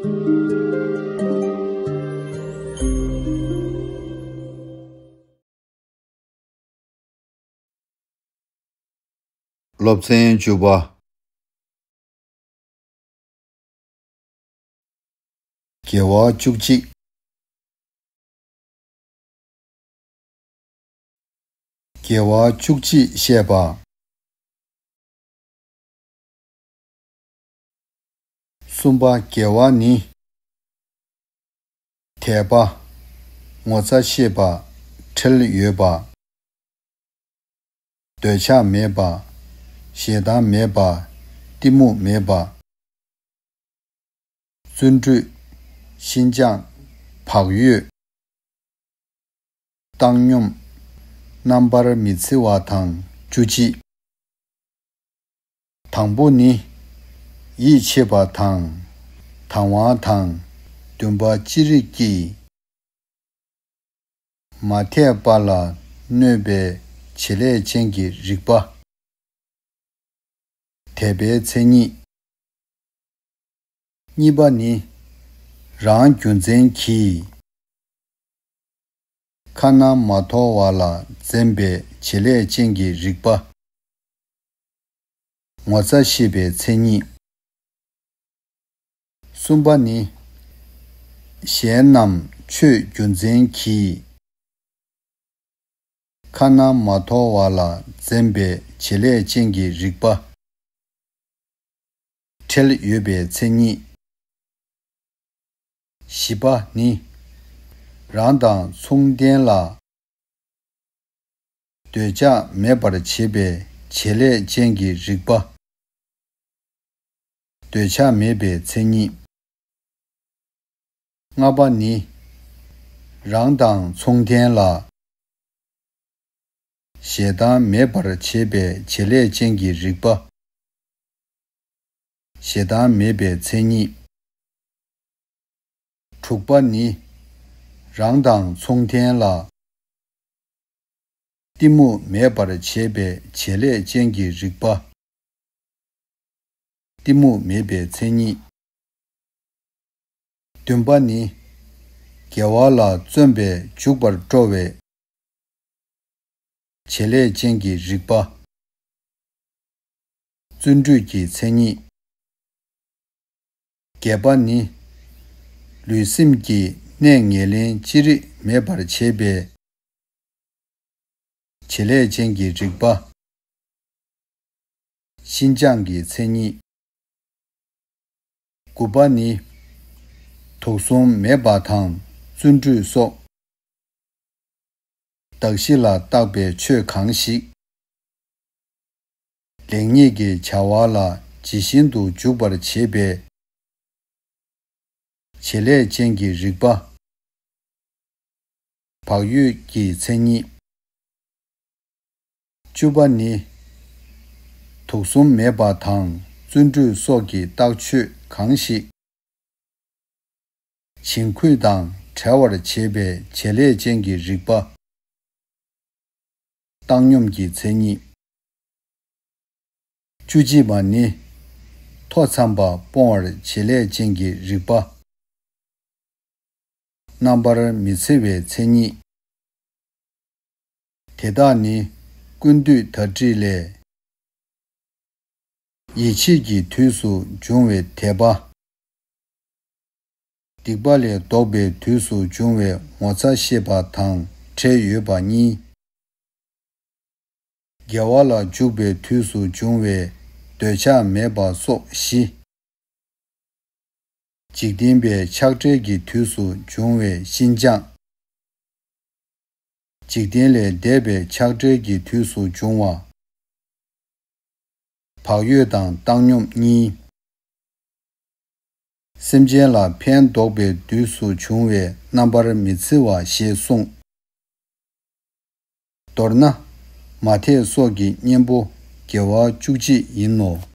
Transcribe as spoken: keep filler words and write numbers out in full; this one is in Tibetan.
སློབ་ཚན་བཅུ་པ། དགེ་བ་བཅུ་གཅིག། དགེ་བ་བཅུ་གཅིག་བཤད་པ། གསུམ་པ་དགེ་བ་ནི། དད་པ། ངོ་ཚ་ཤེས་པ། ཁྲེལ་ཡོད་པ། འདོད་ཆགས་མེད་པ། ཞེ་སྡང་མེད་པ། གཏི་མུག་མེད་པ། བརྩོན་འགྲུས། ཤིན་སྦྱངས། བག་ཡོད། བཏང་སྙོམས། རྣམ་པར་མི་འཚེ་བ་དང་བཅུ་གཅིག། དང་པོ་ནི། ཡིད་ཆེས་པ་དང་། དང་བ་དང་། འདུན་པ་ཅི་རིགས་ཀྱིས། མ་དད་པ་ལ་གནོད་པའི་བྱེད་ལས་ཅན་གྱི་རིག་པ། དད་པའི་མཚན་ཉིད། གཉིས་པ་ནི། རང་རྒྱུ་མཚན་གྱིས། ཁ་ན་མ་ཐོ་བ་ལ་འཛེམ་པའི་བྱེད་ལས་ཅན་གྱི་རིག་པ། ངོ་ཚ་ཤེས་པའི་མཚན་ཉིད། གསུམ་པ་ནི། གཞན་རྣམས་ཆོས་རྒྱུ་མཚན་གྱིས། ཁ་ན་མ་ཐོ་བ་ལ་འཛེམ་པའི་བྱེད་ལས་ཅན་གྱི་རིག་པ། ཁྲེལ་ཡོད་པའི་མཚན་ཉིད། བཞི་པ་ནི། རང་དང་མཚུངས་ལྡན་ལ། འདོད་ཆགས་མེད་པར་བྱེད་པའི་བྱེད་ལས་ཅན་གྱི་རིག་པ། འདོད་ཆགས་མེད་པའི་མཚན་ཉིད། ལྔ་པ་ནི། རང་དང་མཚུངས་ལྡན་ལ། ཞེ་སྡང་མེད་པར་བྱེད་པའི་བྱེད་ལས་ཅན་གྱི་རིག་པ། ཞེ་སྡང་མེད་པའི་མཚན་ཉིད། དྲུག་པ་ནི། རང་དང་མཚུངས་ལྡན་ལ། གཏི་མུག་མེད་པར་བྱེད་པའི་བྱེད་ལས་ཅན་གྱི་རིག་པ། གཏི་མུག་མེད་པའི་མཚན་ཉིད། བདུན་པ་ནི། དགེ་བ་ལ་བརྩོན་པས་འཇུག་པར་སྤྲོ་བའི་བྱེད་ལས་ཅན་གྱི་རིག་པ། བརྩོན་འགྲུས་ཀྱི་མཚན་ཉིད། བརྒྱད་པ་ནི། ལུས་སེམས་ཀྱི་གནས་ངན་ལེན་ཅི་རིགས་མེད་པར་བྱེད་པའི་བྱེད་ལས་ཅན་གྱི་རིག་པ། ཤིན་སྦྱངས་ཀྱི་མཚན་ཉིད། དགུ་པ་ནི། དུག་གསུམ་མེད་པ་དང་བརྩོན་འགྲུས་སོགས། གདགས་གཞི་ལ་བཏགས་པའི་ཆོས་གང་ཞིག་ལེགས་ཉེས་ཀྱི་བྱ་བ་ལ་ཇི་བཞིན་དུ་འཇུག་པར་བྱེད་པའི་བྱེད་ལས་ཅན་གྱི་རིག་པ། བག་ཡོད་ཀྱི་མཚན་ཉིད། བཅུ་པ་ནི། དུག་གསུམ་མེད་པ་དང་བརྩོན་འགྲུས་སོགས་ཀྱི་རྟགས་ཆོས་གང་ཞིག་བྱིང་རྒོད་དང་བྲལ་བར་བྱེད་པའི་བྱེད་ལས་ཅན་གྱི་རིག་པ། བཏང་སྙོམས་ཀྱི་མཚན་ཉིད། བཅུ་གཅིག་པ་ནི། མཐོ་འཚམ་པ་སྤོང་བར་བྱེད་ལས་ཅན་གྱི་རིག་པ། རྣམ་པར་མི་འཚེ་བའི་མཚན་ཉིད། དེ་དག་ནི་ཀུན་བཏུས་དར་ཊཱིཀ་ལས། ཡིད་ཆེས་ཀྱི་དུས་སུ་འབྱུང་བའི་དད་པ། སྡིག་པ་ལས་ལྡོག་པའི་དུས་སུ་འབྱུང་བའི་ངོ་ཚ་ཤེས་པ་དང་ཁྲེལ་ཡོད་པ་གཉིས། དགེ་བ་ལ་འཇུག་པའི་དུས་སུ་འབྱུང་བའི་འདོད་ཆགས་མེད་པ་སོགས་བཞི། འཇིག་རྟེན་པའི་ཆགས་བྲལ་གྱི་དུས་སུ་འབྱུང་བའི་ཤིན་སྦྱངས། འཇིག་རྟེན་ལས་འདས་པའི་ཆགས་བྲལ་གྱི་དུས་སུ་འབྱུང་བ། བག་ཡོད་དང་བཏང་སྙོམས་གཉིས། སེམས་ཅན་ལ་ཕན་འདོགས་པའི་དུས་སུ་འབྱུང་བའི་རྣམ་པར་མི་འཚེ་བ་ཞེས་གསུངས། མདོར་ན། མ་དད་སོགས་ཀྱི་གཉེན་པོ་དགེ་བ་བཅུ་གཅིག་ཡིན་ནོ།